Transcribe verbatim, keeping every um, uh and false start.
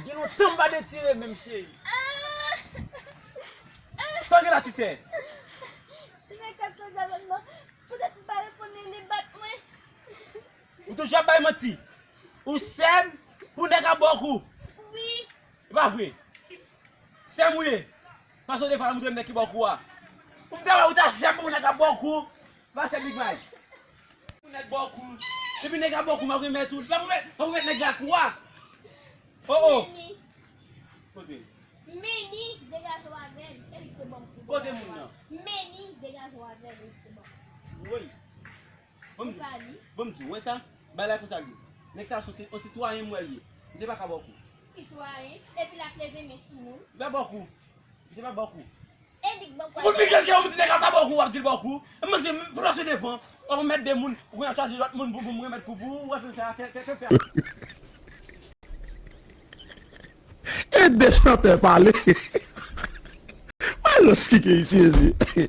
Gen lontan m pa detire menm, cheri. Sa w gen la, ti sè? Li met kòb konsa sèlman. Poutèt m pa reponn li, li bat mwen. Ou toujou ap bay manti. Ou sè m pou nèg ap ba w kou. Wi. E pa vre. Sè m ou ye. Paske w te fè moutre m nèg ki ba w kou a. Ou te wè ou ta sè m pou nèg ap ba w kou. Pa sè Big Mike. Pou nèg ba w kou. Depi nèg ap ba w kou, m ap remèt ou. M ap remèt, m ap remèt nèg la kou a. Oh, oh. Meni. Kote? Meni, degaje w avè l. Se li ki te ban m kou. Kote moun nan? Meni, degaje w avè l, li ki te ban m. Woy. Bon, Se pa li. Bon, m di w, wè sa? Bagay la konsa l ye. Nèg sa se yon sitwayen m wè l ye. Misye pa ka ba w kou. Sitwayen. Epi l ap leve men sou moun. Li pa ba w kou. Misye pa ba w kou. E li k ban kou. Pou Miguel ke w di nèg la pa ba w kou, w ap di l ba w kou. Mwen di, m pase devan. W ap met de moun, ou konn ap chaje lòt moun pou, pou m remèt kou pou ou, w ap fè sa, fè, fè, fè. E de chantè pale. Mwen lòs ki gen isi, isi.